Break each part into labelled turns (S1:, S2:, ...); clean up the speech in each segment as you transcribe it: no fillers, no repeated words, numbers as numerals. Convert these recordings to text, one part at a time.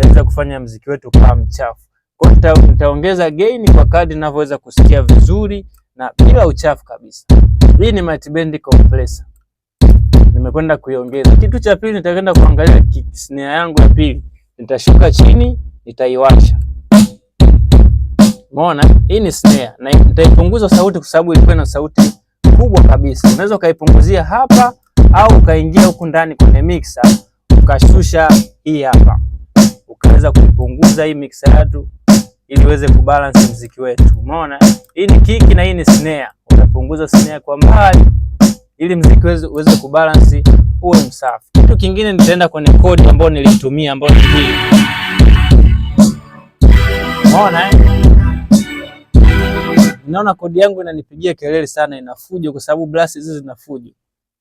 S1: Itaweza kufanya mziki wetu kama mchafu. Kwa hiyo nitaongeza gain kwa kadri ninavyoweza kusikia vizuri na bila uchafu kabisa. Hii ni multiband compressor. Nimekwenda kuiongeza. Kitu cha pili nitakwenda kuangalia snare yangu ya pili. Nitashuka chini, nitaiwasha. Umeona? Hii ni snare na nitaipunguza sauti kwa sababu ilikuwa na sauti kubwa kabisa. Unaweza ukaipunguzia hapa au ukaingia huku ndani kwenye mixer ukashusha hii hapa, ukaweza kuipunguza hii mixer yetu ili iweze kubalance mziki wetu. Umeona? Hii ni kick na hii ni snare. Utapunguza snare kwa mbali ili mziki uweze kubalance uwe msafi. Kitu kingine nitaenda kwenye kodi ambayo nilitumia ambayo ni hii. Umeona, eh? Naona kodi yangu inanipigia kelele sana, ina fujo kwa sababu brass hizi zina fujo.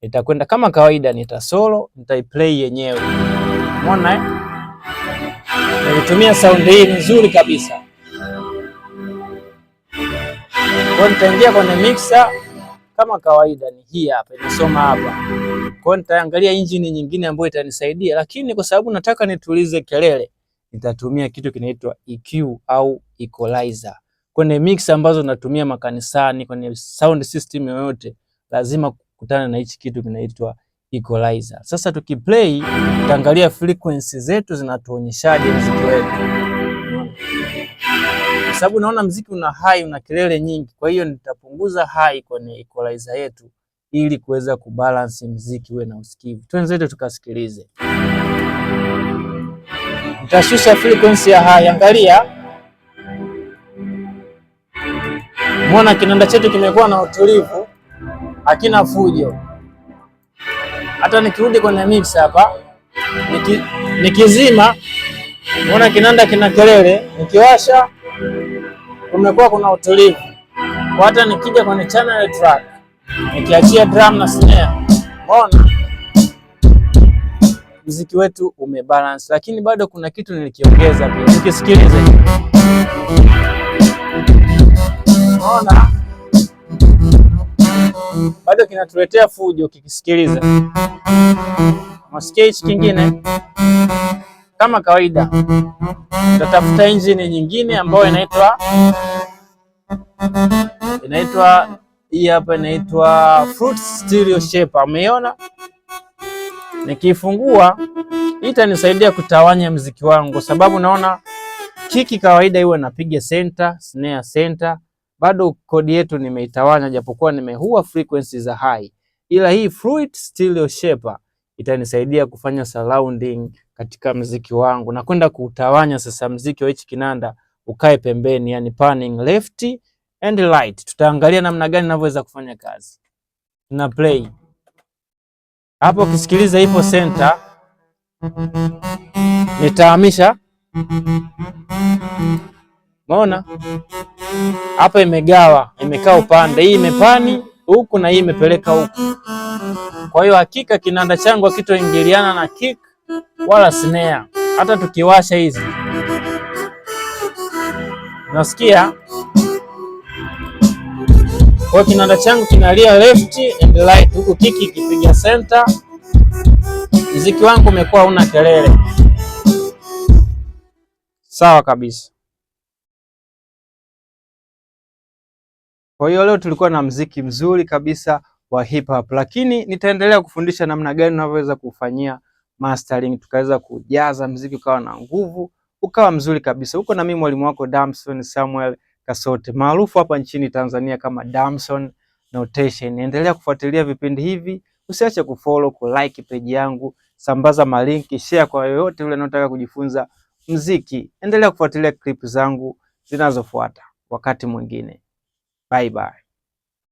S1: Nitakwenda kama kawaida, nita solo, nitaiplay yenyewe. Umeona, eh? Nilitumia sound hii nzuri kabisa. Kwa nitaingia kwenye mixer kama kawaida, ni hii hapa inasoma hapa. Kwa nitaangalia engine nyingine ambayo itanisaidia, lakini kwa sababu nataka nitulize kelele, nitatumia kitu kinaitwa EQ au equalizer. Kwenye mix ambazo natumia makanisani, kwenye sound system yoyote, lazima kukutana na hichi kitu kinaitwa equalizer. Sasa tukiplay, tutaangalia frequency zetu zinatuonyeshaje mziki wetu. Kwa sababu naona mziki una high, una kelele nyingi, kwa hiyo nitapunguza high kwenye equalizer yetu ili kuweza kubalance mziki uwe na usikivu. Twenzetu tukasikilize. Nitashusha frequency ya high, angalia. Muona kinanda chetu kimekuwa na utulivu, hakina fujo. Hata nikirudi kwenye mix hapa, nikizima, muona kinanda kina kelele, nikiwasha kumekuwa kuna utulivu. Kwa hata nikija kwenye channel track, nikiachia drum na snare, umeona mziki wetu umebalance, lakini bado kuna kitu nilikiongeza pia. Tukisikilize. Unaona? Bado kinatuletea fujo ukikisikiliza. Unasikia hichi kingine? Kama kawaida, tutatafuta engine nyingine ambayo inaitwa hii hapa inaitwa Fruity Stereo Shaper. Umeiona? Nikifungua itanisaidia kutawanya mziki wangu, kwa sababu naona kick kawaida iwe napiga center, snare center, bado kodi yetu nimeitawanya, japokuwa nimehua frequency za high, ila hii Fruity Stereo Shaper itanisaidia kufanya surrounding katika mziki wangu na kwenda kuutawanya sasa mziki wa hichi kinanda ukae pembeni, yani panning left and right. Tutaangalia namna gani ninavyoweza kufanya kazi. Na play hapo, ukisikiliza ipo center, nitahamisha. Umeona hapa imegawa, imekaa upande, hii imepan huku na hii imepeleka huku. Kwa hiyo hakika kinanda changu hakitoingiliana na kick wala snare. Hata tukiwasha hizi, nasikia kwa kinanda changu kinalia left and right, huku kick ikipiga center. Mziki wangu umekuwa una kelele, sawa kabisa. Kwa hiyo leo tulikuwa na mziki mzuri kabisa wa hip hop, lakini nitaendelea kufundisha namna gani unavyoweza kufanyia mastering, tukaweza kujaza mziki ukawa na nguvu, ukawa mzuri kabisa. Huko na mimi mwalimu wako Damson Samuel Kasote, maarufu hapa nchini Tanzania kama Damson Notation. Endelea kufuatilia vipindi hivi, usiache kufollow, kulike page yangu, sambaza malinki, share kwa yoyote yule anayotaka kujifunza mziki. Endelea kufuatilia clip zangu zinazofuata. Wakati mwingine, bye bye.